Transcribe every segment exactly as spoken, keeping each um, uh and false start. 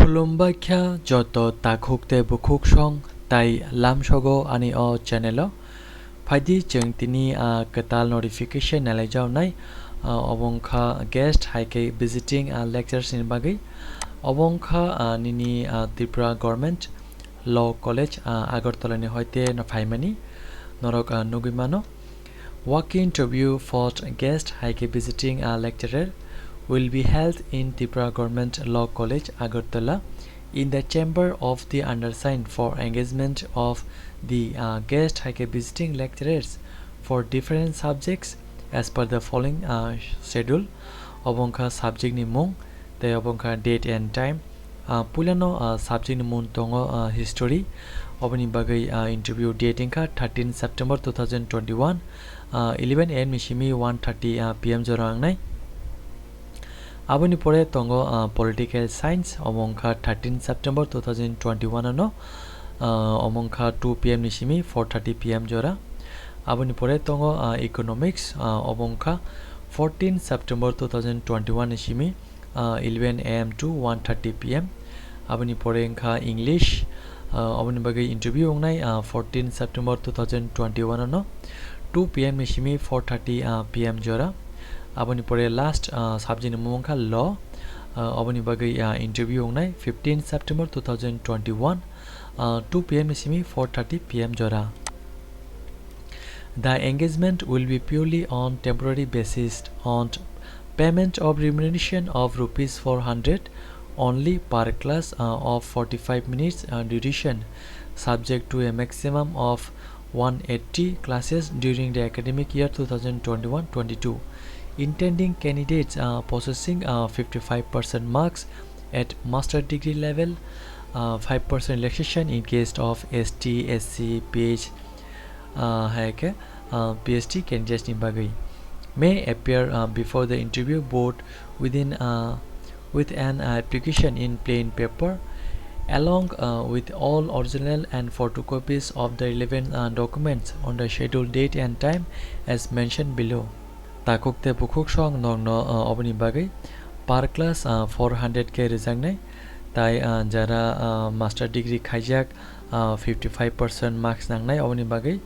Khulumbai kha joto takhuk tei bukhuk song tai lamsogo ani o channel o. Phaidi chwng tini a kwtal notification nalaijaknai, a, obo wngkha guest hai khe visiting, a, lecturers ni bagwi. Obo wngkha, a, nini, a, Tripura Government Law College, a, Agartala ni hoite no phaimani. Norok, a, nugwi mano. Walk-in interview for guest hai khe visiting, a, lecturer will be held in Tripura Government Law College, Agartala, in the chamber of the undersigned for engagement of the, uh, guest hai khe visiting lecturers for different subjects as per the following, uh, schedule. Obo wngkha subject ni mung, tei obo wngkha date and time. Ah, puilano, ah, subject ni mung tongo, ah, history. Oboni bagwi, ah, interview date wngkha thirteen September two thousand twenty-one, ah, eleven A M ni simi one thirty, ah, P M jora wngnai. Aboni pore tongo, ah, political science, omo wngkha thirteen September two thousand twenty-one ano, ah, omo wngkha two P M ni simi four thirty P M jora. Aboni pore tongo, ah, economics, ah, obo wngkha fourteen September two thousand twenty-one ni simi, ah, eleven A M to one thirty P M. Aboni pore wngkha English, ah, oboni bagwi interview wngnai, ah, fourteen September two thousand twenty-one ano two P M ni simi four thirty, ah, P M jora. Aboni pore last, ah, subject ni mung wngkha law, ah, oboni bagwi, ah, interview wngnai fifteen September two thousand twenty-one, ah, two P M ni simi four thirty P M jora. The engagement will be purely on temporary basis on payment of remuneration of rupees four hundred only per class, uh, of forty-five minutes, uh, duration, subject to a maximum of one eighty classes during the academic year two thousand twenty-one twenty-two. Intending candidates, uh, possessing, uh, fifty-five percent marks at master degree level, uh, five percent relaxation in case of S T, S C, P H, uh, hai khe, uh, P H D candidates ni bagwi may appear, uh, before the interview board within, uh, with an, uh, application in plain paper, along, uh, with all original and photocopies of the relevant, uh, documents on the scheduled date and time as mentioned below. Takhuk tei bukhuk song nokno, uh, oboni bagwi per class, uh, four hundred khe rijaknai, tai, uh, jara, uh, master degree khaijak, uh, fifty-five percent marks nangnai oboni bagwi,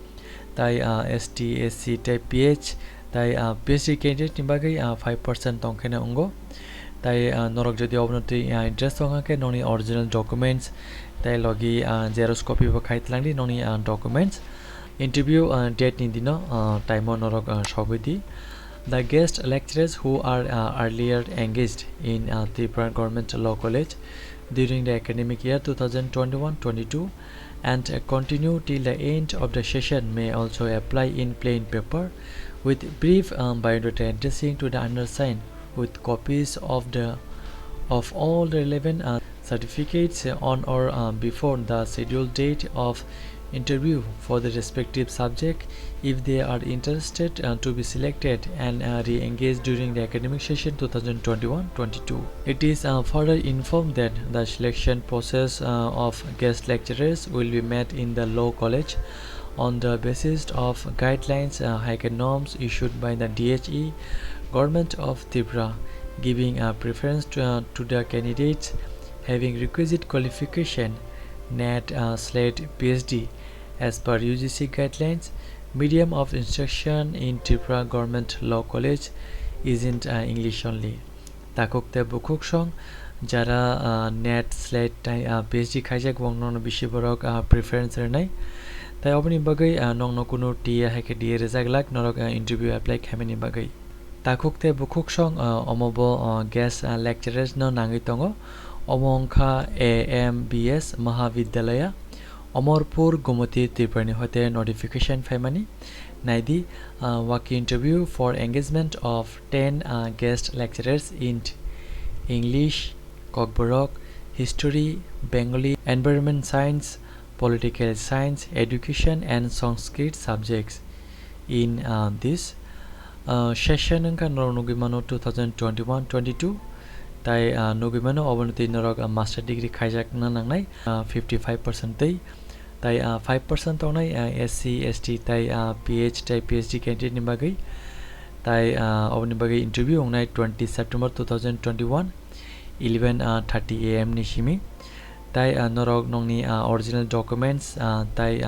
tai, uh, S T, S C tei P H, tai, uh, P H D candidate ni bagwi, uh, five percent tongkheno wngo. Tai, uh, norok jodi obono twi, uh, interest tongkha khe nokni original documents tai logi, uh, xerox copy bo khai tlangdi nokni, uh, documents. Interview, uh, date ni dino, uh, time o norok, uh, sogwi di. The guest lecturers who are, uh, earlier engaged in, uh, Tripura Government Law College during the academic year two thousand twenty-one twenty-two and, uh, continue till the end of the session may also apply in plain paper with brief, um, biodata addressing to the undersigned with copies of the, of all the relevant, uh, certificates on or, uh, before the scheduled date of interview for the respective subject if they are interested, uh, to be selected and, uh, re-engaged during the academic session two thousand twenty-one twenty-two. It is, uh, further informed that the selection process, uh, of guest lecturers will be made in the law college on the basis of guidelines, uh, hai khe norms issued by the D H E, Government of Tripura, giving, uh, preference to, uh, to the candidates having requisite qualification, NET, uh, SLET, P H D, as per U G C guidelines. Medium of instruction in Tripura Government Law College is in, uh, English only. Takhuk tei bukhuk song jara, uh, NET, SLET tai, uh, P H D khaijak wng nokno bisi borok, uh, preference rwnai. Tai oboni bagwi, uh, nokno kunu T A hai khe D A rijak lak norok, uh, interview apply khaimani bagwi. Takhuk tei bukhuk song, uh, omo bo, uh, guest, uh, lecturers no nangwi tongo. Omo wngkha A M B S Mahavidyalaya, Omorpur, Gomoti, Tripura ni hoite notification phaimani. Naidi, uh, walk-in interview for engagement of ten, uh, guest lecturers in English, Kokborok, History, Bengali, Environment Science, Political Science, Education and Sanskrit subjects. In, uh, this, uh, session wngkha norok nugwi mano two thousand twenty-one twenty-two, tai, uh, nugwi mano obono twi norok, uh, master degree khaijakna nangnai, uh, fifty-five percent twi, tai, uh, five percent tongnai, uh, S C, S T tai, uh, P H tai P H D candidate ni bagwi, tai, uh, oboni bagwi interview wngnai twenty September two thousand twenty-one. eleven thirty a m ni simi. Tai norok nokni original documents tai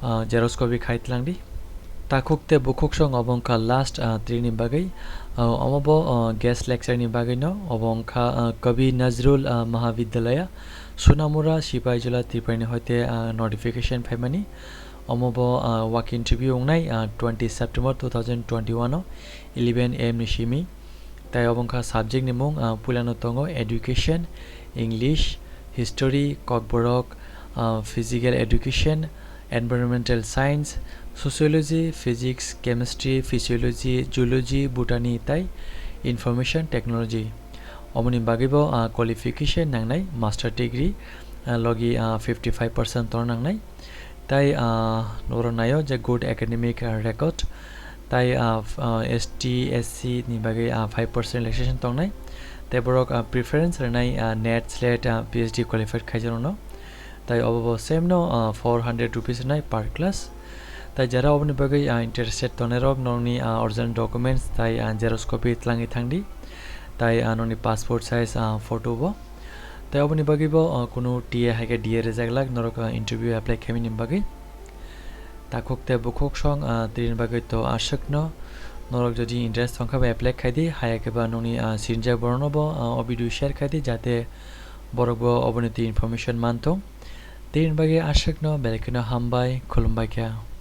xerox copy khai tlang di. Takhuk tei bukhuk song obo wngkha last trini bagwi. Omo bo guest lecture ni bagwi no, obo wngkha Kabi Nazrul Mahavidyalaya, Sunamura, Sipaijala, Tripura ni hoite notification phaimani. Omo bo walk interview wngnai twenty September two thousand twenty-one o eleven a m ni simi. Tai obo wngkha subject ni mung, puilano tongo education, English, history, kokborok, physical education, environmental science, sociology, physics, chemistry, physiology, zoology, botany tai information technology. Omoni bagwi bo qualification nangnai master degree logi fifty five percent tong nangnai. Tai noro naio je good academic record, tai S T, S C ni bagwi five percent relaxation tongnai. Tai borok preference rwnai NET, SLET, PhD qualified khaijakno. Tai obo bo same no four hundred rupees rwnai per class. Tai jara oboni bagwi interested tongnai rok, nokni original documents tai xerox copy tlangwi thangdi. Tai nokni passport size photo bo. Tai oboni bagwi bo kunu T A hai khe D A rwjak lak norok interview apply khaimani bagwi. Takhuk tei bukhuk song tini bagwi to aswkno. Norok jodi interest tongkha ba apply khaidi, haya khe ba nokni sinjak borokno bo o video share khaidi, jate borok bo oboni twi information manthung. Tini bagwi aswkno, belai kheno hambai, khulumbai kha.